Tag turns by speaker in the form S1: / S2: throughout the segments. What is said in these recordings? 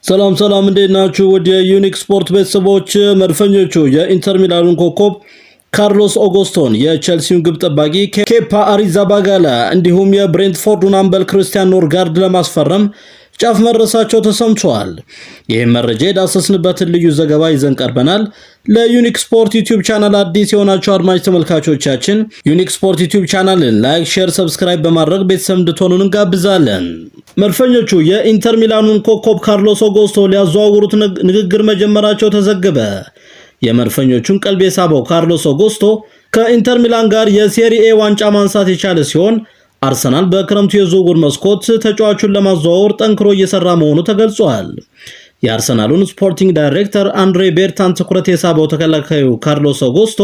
S1: ሰላም ሰላም፣ እንዴት ናችሁ? ውድ የዩኒክ ስፖርት ቤተሰቦች፣ መድፈኞቹ የኢንተር ሚላኑን ኮከብ ካርሎስ ኦጎስቶን፣ የቼልሲውን ግብ ጠባቂ ኬፓ አሪዛባጋላ እንዲሁም የብሬንትፎርዱን አምበል ክርስቲያን ኖርጋርድ ለማስፈረም ጫፍ መድረሳቸው ተሰምቷል። ይህም መረጃ የዳሰስንበትን ልዩ ዘገባ ይዘን ቀርበናል። ለዩኒክ ስፖርት ዩቲዩብ ቻናል አዲስ የሆናችሁ አድማጭ ተመልካቾቻችን ዩኒክ ስፖርት ዩቲዩብ ቻናልን like፣ share፣ subscribe በማድረግ ቤተሰብ እንድትሆኑን እንጋብዛለን። መድፈኞቹ የኢንተር ሚላኑን ኮከብ ካርሎስ ኦጎስቶ ሊያዘዋውሩት ንግግር መጀመራቸው ተዘገበ። የመድፈኞቹን ቀልብ የሳበው ካርሎስ ኦጎስቶ ከኢንተር ሚላን ጋር የሴሪኤ ዋንጫ ማንሳት የቻለ ሲሆን፣ አርሰናል በክረምቱ የዝውውር መስኮት ተጫዋቹን ለማዘዋወር ጠንክሮ እየሰራ መሆኑ ተገልጿል። የአርሰናሉን sporting director አንድሬ ቤርታን ትኩረት የሳበው ተከላካዩ ካርሎስ ኦጎስቶ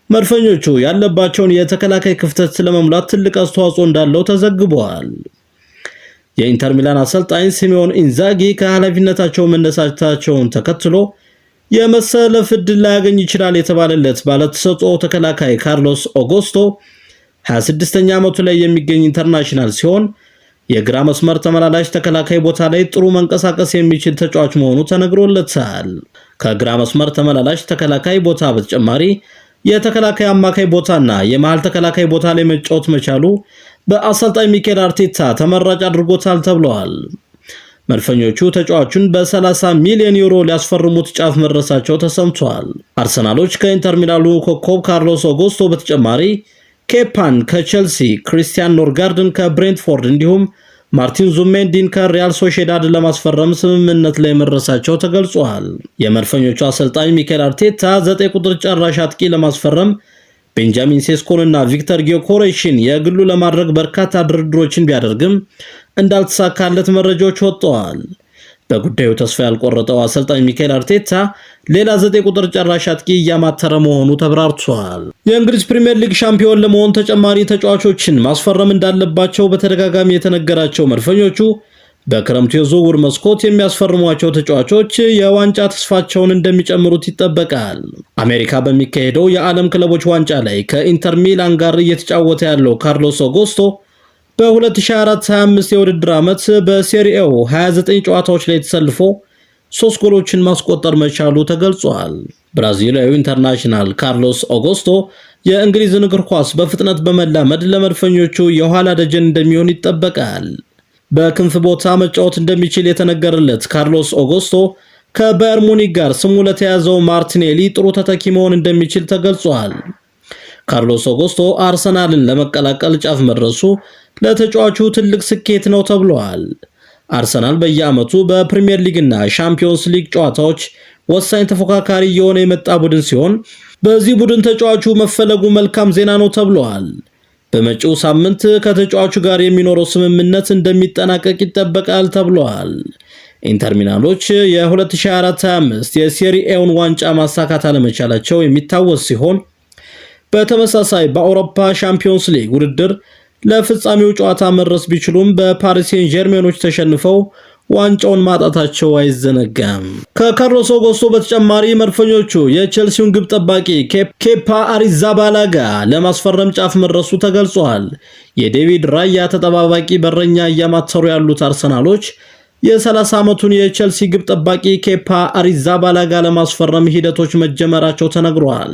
S1: መድፈኞቹ ያለባቸውን የተከላካይ ክፍተት ለመሙላት ትልቅ አስተዋጽኦ እንዳለው ተዘግቧል። የኢንተር ሚላን አሰልጣኝ ሲሞን ኢንዛጊ ከኃላፊነታቸው መነሳታቸውን ተከትሎ የመሰለፍ ዕድል ላያገኝ ይችላል የተባለለት ባለተሰጥኦ ተከላካይ ካርሎስ ኦጎስቶ 26ኛ ዓመቱ ላይ የሚገኝ international ሲሆን፣ የግራ መስመር ተመላላሽ ተከላካይ ቦታ ላይ ጥሩ መንቀሳቀስ የሚችል ተጫዋች መሆኑ ተነግሮለታል። ከግራ መስመር ተመላላሽ ተከላካይ ቦታ በተጨማሪ የተከላካይ አማካይ ቦታና የመሃል ተከላካይ ቦታ ላይ መጫወት መቻሉ በአሰልጣኝ ሚኬል አርቴታ ተመራጭ አድርጎታል ተብሏል። መድፈኞቹ ተጫዋቹን በ30 ሚሊዮን ዩሮ ሊያስፈርሙት ጫፍ መድረሳቸው ተሰምቷል። አርሰናሎች ከኢንተር ሚላኑ ኮከብ ካርሎስ ኦጎስቶ በተጨማሪ ኬፓን ከቼልሲ፣ ክሪስቲያን ኖርጋርድን ከብሬንትፎርድ እንዲሁም ማርቲን ዙሜንዲን ከሪያል ሶሼዳድ ለማስፈረም ስምምነት ላይ መድረሳቸው ተገልጿል። የመድፈኞቹ አሰልጣኝ ሚኬል አርቴታ 9 ቁጥር ጨራሽ አጥቂ ለማስፈረም ቤንጃሚን ሴስኮን እና ቪክተር ጊዮኮሬሽን የግሉ ለማድረግ በርካታ ድርድሮችን ቢያደርግም እንዳልተሳካለት መረጃዎች ወጥተዋል። በጉዳዩ ተስፋ ያልቆረጠው አሰልጣኝ ሚኬል አርቴታ ሌላ 9 ቁጥር ጨራሽ አጥቂ እያማተረ መሆኑ ተብራርቷል። የእንግሊዝ ፕሪምየር ሊግ ሻምፒዮን ለመሆን ተጨማሪ ተጫዋቾችን ማስፈረም እንዳለባቸው በተደጋጋሚ የተነገራቸው መድፈኞቹ በክረምቱ የዝውውር መስኮት የሚያስፈርሟቸው ተጫዋቾች የዋንጫ ተስፋቸውን እንደሚጨምሩት ይጠበቃል። አሜሪካ በሚካሄደው የዓለም ክለቦች ዋንጫ ላይ ከኢንተር ሚላን ጋር እየተጫወተ ያለው ካርሎስ ኦጎስቶ በ2024-25 የውድድር ዓመት በሴሪኤው 29 ጨዋታዎች ላይ ተሰልፎ ሶስት ጎሎችን ማስቆጠር መቻሉ ተገልጿል። ብራዚላዊ international ካርሎስ ኦጎስቶ የእንግሊዝን እግር ኳስ በፍጥነት በመላመድ ለመድፈኞቹ የኋላ ደጀን እንደሚሆን ይጠበቃል። በክንፍ ቦታ መጫወት እንደሚችል የተነገረለት ካርሎስ ኦጎስቶ ከባየር ሙኒክ ጋር ስሙ ለተያዘው ማርቲኔሊ ጥሩ ተተኪ መሆን እንደሚችል ተገልጿል። ካርሎስ ኦጎስቶ አርሰናልን ለመቀላቀል ጫፍ መድረሱ ለተጫዋቹ ትልቅ ስኬት ነው ተብሏል። አርሰናል በየዓመቱ በፕሪሚየር ሊግና ሻምፒዮንስ ሊግ ጨዋታዎች ወሳኝ ተፎካካሪ እየሆነ የመጣ ቡድን ሲሆን፣ በዚህ ቡድን ተጫዋቹ መፈለጉ መልካም ዜና ነው ተብሏል። በመጪው ሳምንት ከተጫዋቹ ጋር የሚኖረው ስምምነት እንደሚጠናቀቅ ይጠበቃል ተብሏል። ኢንተር ሚላኖች የ2024-25 የሴሪኤውን ዋንጫ ማሳካት አለመቻላቸው የሚታወስ ሲሆን፣ በተመሳሳይ በአውሮፓ ሻምፒዮንስ ሊግ ውድድር ለፍጻሜው ጨዋታ መድረስ ቢችሉም በፓሪስ ሴን ጀርሜኖች ተሸንፈው ዋንጫውን ማጣታቸው አይዘነጋም። ከካርሎስ ኦጎስቶ በተጨማሪ መድፈኞቹ የቼልሲውን ግብ ጠባቂ ኬፓ አሪዛባላጋ ለማስፈረም ጫፍ መድረሱ ተገልጿል። የዴቪድ ራያ ተጠባባቂ በረኛ እያማተሩ ያሉት አርሰናሎች የ30 ዓመቱን የቼልሲ ግብ ጠባቂ ኬፓ አሪዛባላጋ ለማስፈረም ሂደቶች መጀመራቸው ተነግሯል።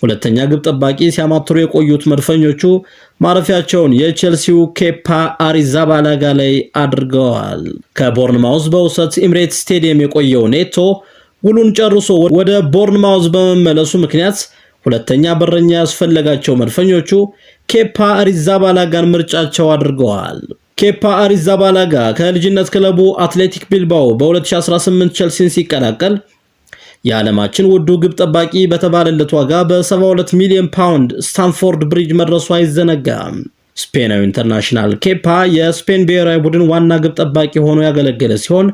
S1: ሁለተኛ ግብ ጠባቂ ሲያማትሩ የቆዩት መድፈኞቹ ማረፊያቸውን የቼልሲው ኬፓ አሪዛባላጋ ላይ አድርገዋል። ከቦርንማውዝ በውሰት ኤምሬትስ ስቴዲየም የቆየው ኔቶ ውሉን ጨርሶ ወደ ቦርንማውዝ በመመለሱ ምክንያት ሁለተኛ በረኛ ያስፈለጋቸው መድፈኞቹ ኬፓ አሪዛባላጋን ምርጫቸው አድርገዋል። ኬፓ አሪዛባላጋ ከልጅነት ክለቡ አትሌቲክ ቢልባኦ በ2018 ቼልሲን ሲቀላቀል የዓለማችን ውዱ ግብ ጠባቂ በተባለለት ዋጋ በ72 ሚሊዮን ፓውንድ ስታንፎርድ ብሪጅ መድረሱ አይዘነጋም። ስፔናዊ international ኬፓ የስፔን ብሔራዊ ቡድን ዋና ግብ ጠባቂ ሆኖ ያገለገለ ሲሆን፣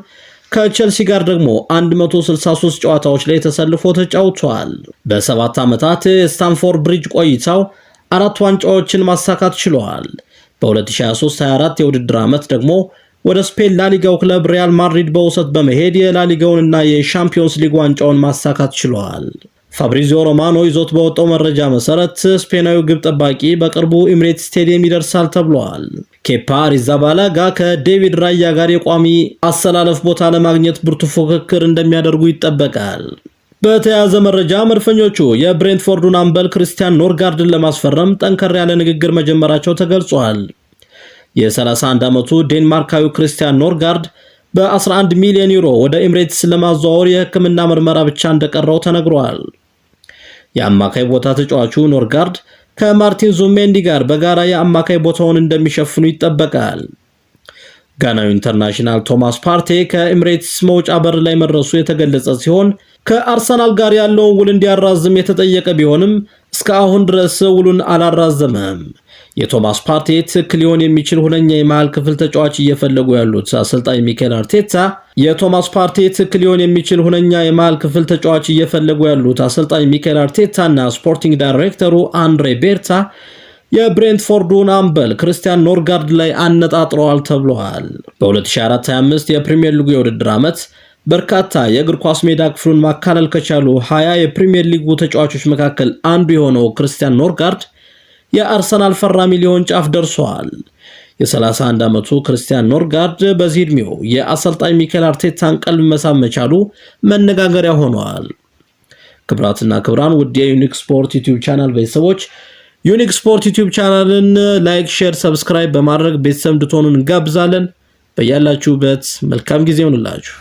S1: ከቼልሲ ጋር ደግሞ 163 ጨዋታዎች ላይ ተሰልፎ ተጫውቷል። በ7 ዓመታት የስታንፎርድ ብሪጅ ቆይታው አራት ዋንጫዎችን ማሳካት ችሏል። በ2023/24 የውድድር ዓመት ደግሞ ወደ ስፔን ላሊጋው ክለብ ሪያል ማድሪድ በውሰት በመሄድ የላሊጋውንና የሻምፒዮንስ ሊግ ዋንጫውን ማሳካት ችሏል። ፋብሪዚዮ ሮማኖ ይዞት በወጣው መረጃ መሰረት ስፔናዊ ግብ ጠባቂ በቅርቡ ኤምሬትስ ስቴዲየም ይደርሳል ተብሏል። ኬፓ አሪዛባላጋ ከዴቪድ ራያ ጋር የቋሚ አሰላለፍ ቦታ ለማግኘት ብርቱ ፉክክር እንደሚያደርጉ ይጠበቃል። በተያያዘ መረጃ መድፈኞቹ የብሬንትፎርዱን አምበል ክርስቲያን ኖርጋርድን ለማስፈረም ጠንከር ያለ ንግግር መጀመራቸው ተገልጿል። የ31 ዓመቱ ዴንማርካዊ ክርስቲያን ኖርጋርድ በ11 ሚሊዮን ዩሮ ወደ ኤምሬትስ ለማዘዋወር የሕክምና ምርመራ ብቻ እንደቀረው ተነግሯል። የአማካይ ቦታ ተጫዋቹ ኖርጋርድ ከማርቲን ዙሜንዲ ጋር በጋራ የአማካይ ቦታውን እንደሚሸፍኑ ይጠበቃል። ጋናዊ international ቶማስ ፓርቴ ከኤምሬትስ መውጫ በር ላይ መድረሱ የተገለጸ ሲሆን፣ ከአርሰናል ጋር ያለውን ውል እንዲያራዝም የተጠየቀ ቢሆንም እስከ አሁን ድረስ ውሉን አላራዘመም። የቶማስ ፓርቴ ምትክ ሊሆን የሚችል ሁነኛ የመሃል ክፍል ተጫዋች እየፈለጉ ያሉት አሰልጣኝ ሚኬል አርቴታ የቶማስ ፓርቴ ምትክ ሊሆን የሚችል ሁነኛ የመሃል ክፍል ተጫዋች እየፈለጉ ያሉት አሰልጣኝ ሚኬል አርቴታ እና sporting ዳይሬክተሩ አንድሬ ቤርታ የብሬንትፎርዱን አምበል ክርስቲያን ኖርጋርድ ላይ አነጣጥረዋል ተብሏል። በ2024/25 የፕሪምየር ሊጉ የውድድር ዓመት በርካታ የእግር ኳስ ሜዳ ክፍሉን ማካለል ከቻሉ 20 የፕሪምየር ሊጉ ተጫዋቾች መካከል አንዱ የሆነው ክርስቲያን ኖርጋርድ የአርሰናል ፈራሚ ሊሆን ጫፍ ደርሷል። የ31 ዓመቱ ክርስቲያን ኖርጋርድ በዚህ ዕድሜው የአሰልጣኝ ሚኬል አርቴታን ቀልብ መሳብ መቻሉ መነጋገሪያ ሆኗል። ክቡራትና ክቡራን፣ ውድ የዩኒክ ስፖርት ዩቲዩብ ቻናል ቤተሰቦች፣ ዩኒክ ስፖርት ዩቲዩብ ቻናልን like፣ share፣ subscribe በማድረግ ቤተሰብ እንድትሆኑ እንጋብዛለን። በያላችሁበት መልካም ጊዜ ይሁንላችሁ።